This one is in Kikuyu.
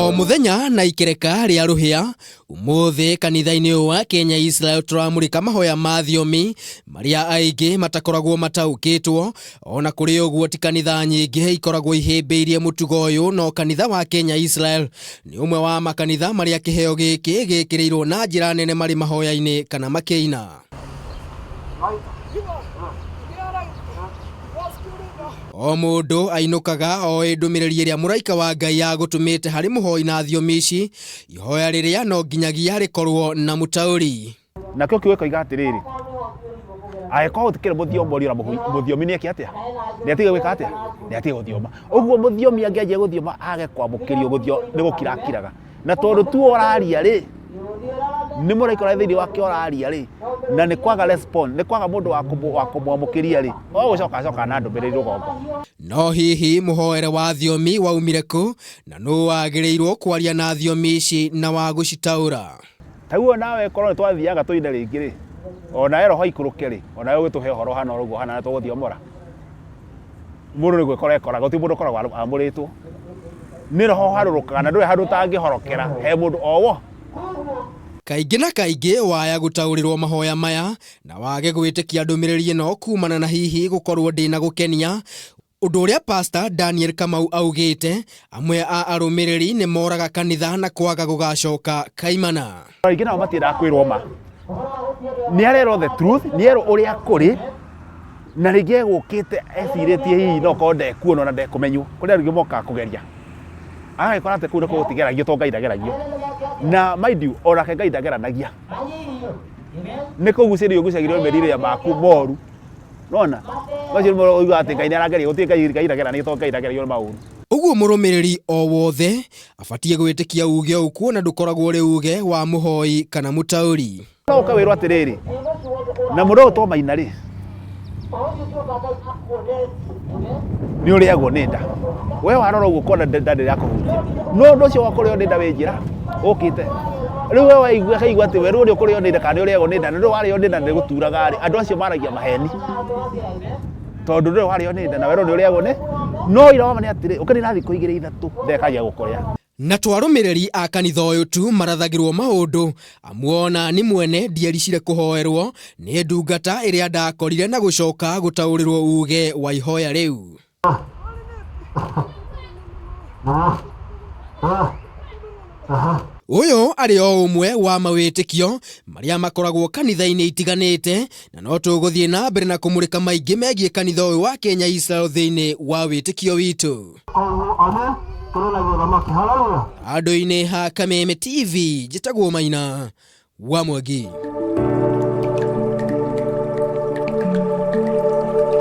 O mũthenya na ikereka rĩa rũhĩa, ũmũthĩ kanitha-inĩ ũyũ wa Kenya Israel tũramũrĩka mahoya ma thiomi marĩa aingĩ matakoragwo mataũkĩtwo. Ona kũrĩ ũguo ti kanitha nyingĩ ikoragwo ihĩmbĩirie mũtugo ũyũ, no kanitha wa Kenya Israel nĩ ũmwe wa makanitha marĩa kĩheo gĩkĩ gĩkĩrĩirwo na njĩra nene marĩ mahoya-inĩ kana makĩina. O mũndũ ainũkaga oĩ ndũmĩrĩri ĩrĩa mũraika wa Ngai agũtũmĩte harĩ mũhoi na thiomi ici, ihoya rĩrĩa no nginyagia rĩkorwo na mũtaũri. Nakĩo kiugo gĩkoiga atĩrĩrĩ, angĩkorwo gũtikĩrĩ mũthiomori ona mũthiomi nĩ eke atĩa? Nĩ atige gwĩka atĩa? Nĩ atige gũthioma. Ũguo mũthiomi angĩanjia gũthioma age kwamũkĩrio gũthio nĩ gũkira akiraga. Na tondũ tu ũraria rĩ, nĩ mũraika ũrĩa thĩinĩ wake ũraria rĩ, na nĩ kwaga response, nĩ kwaga mũndũ wa kũmwamũkĩria rĩ, ũgũcoka acoka na ndũmĩrĩri rũgongo. No hihi mũhoere wa thiomi waumire kũ, na nũ wagĩrĩirwo kwaria na thiomi ici na wa gũcitaũra? Ta rĩu onawe korwo nĩ twathiaga tũine rĩngĩ rĩ, onawe roho aikũrũke rĩ, onawe ũgĩtũhe ũhoro ũhana oro ũguo ũhana na tũgũthiomora. Mũndũ nĩ gwĩkora ekoraga, gũtirĩ mũndũ ũkoragwo amũrĩtwo. Nĩ roho ũharũrũkaga na ndũrĩ handũ ũtangĩhorokera he mũndũ o wo. Kaingĩ na kaingĩ waya gũtaũrĩrwo mahoya maya na wage gwĩtĩkia ndũmĩrĩri ĩno kumana na hihi gũkorwo ndĩnagũkenia, ũndũ ũrĩa Pastor Daniel Kamau augĩte, amwe a arũmĩrĩri nĩ moraga kanitha na kwaga gũgacoka kaimana. Aingĩ nao matiendaga kwĩrwo ma. Nĩ arerwo the truth, nĩ erwo ũrĩa kũrĩ, na rĩngĩ egũkĩte ecirĩtie hihi no korwo ndekuonwo na ndekũmenywo. Kũrĩ andũ aingĩ mokaga kũgeria. Agagĩkora atĩ kũu nĩkuo gũtigeragio tondũ Ngai ndageragio. Na mind you, onake Ngai ndageranagia. Nĩ kũgucĩrĩrio ũgucagĩrĩrio nĩ merirĩria maku moru. Nona? Macio nĩmo ũiguaga atĩ Ngai nĩ arageria, gũtirĩ Ngai Ngai ndageranagia tondũ Ngai ndageragio nĩ maũru. Ũguo mũrũmĩrĩri o wothe abatiĩ gwĩtĩkia uge ũyũ kuona ndũkoragwo ũrĩ uge wa mũhoi kana mũtaũri. No ũke wĩrwo atĩrĩrĩ, na mũndũ ũyũ to maina rĩ, nĩ ũrĩagwo nĩ nda. We warora ũguo ũkona nda ndĩrakũhutia. No ũndũ ũcio wa kũrĩo nĩ nda wĩ njĩra ũkĩte. Rĩu we waigua akaigua atĩ we rĩu nĩ ũkũrĩo nĩ nda kana nĩ ũrĩagwo nĩ nda, na ndũrĩ warĩo nĩ nda na nĩgũturaga rĩ, andũ acio maragia maheni. Tondũ ndũrĩ warĩo nĩ nda na werwo nĩ ũrĩagwo nĩ, no ũira wa ma nĩ atĩrĩ, ũkĩnina thikũ igĩrĩ ithatũ nda ĩkanjia gũkũrĩa. Na to arũmĩrĩri a kanitha ũyũ tu marathagĩrwo maũndũ, amu ona ni mwene ndiericire kũhoerwo nĩ ndungata ĩrĩa ndakorire na gũcoka gũtaũrĩrwo uge wa ihoya rĩu. Ũyũ arĩ o ũmwe wa mawĩtĩkio marĩa makoragwo kanitha-inĩ itiganĩte, na no tũgũthiĩ na mbere na kũmũrĩka maingĩ megiĩ kanitha ũyũ wa Kenya Israel thĩinĩ wa wĩtĩkio witũ. Handũ-inĩ ha Kameme TV, njĩtagwo Maina wa Mwangi.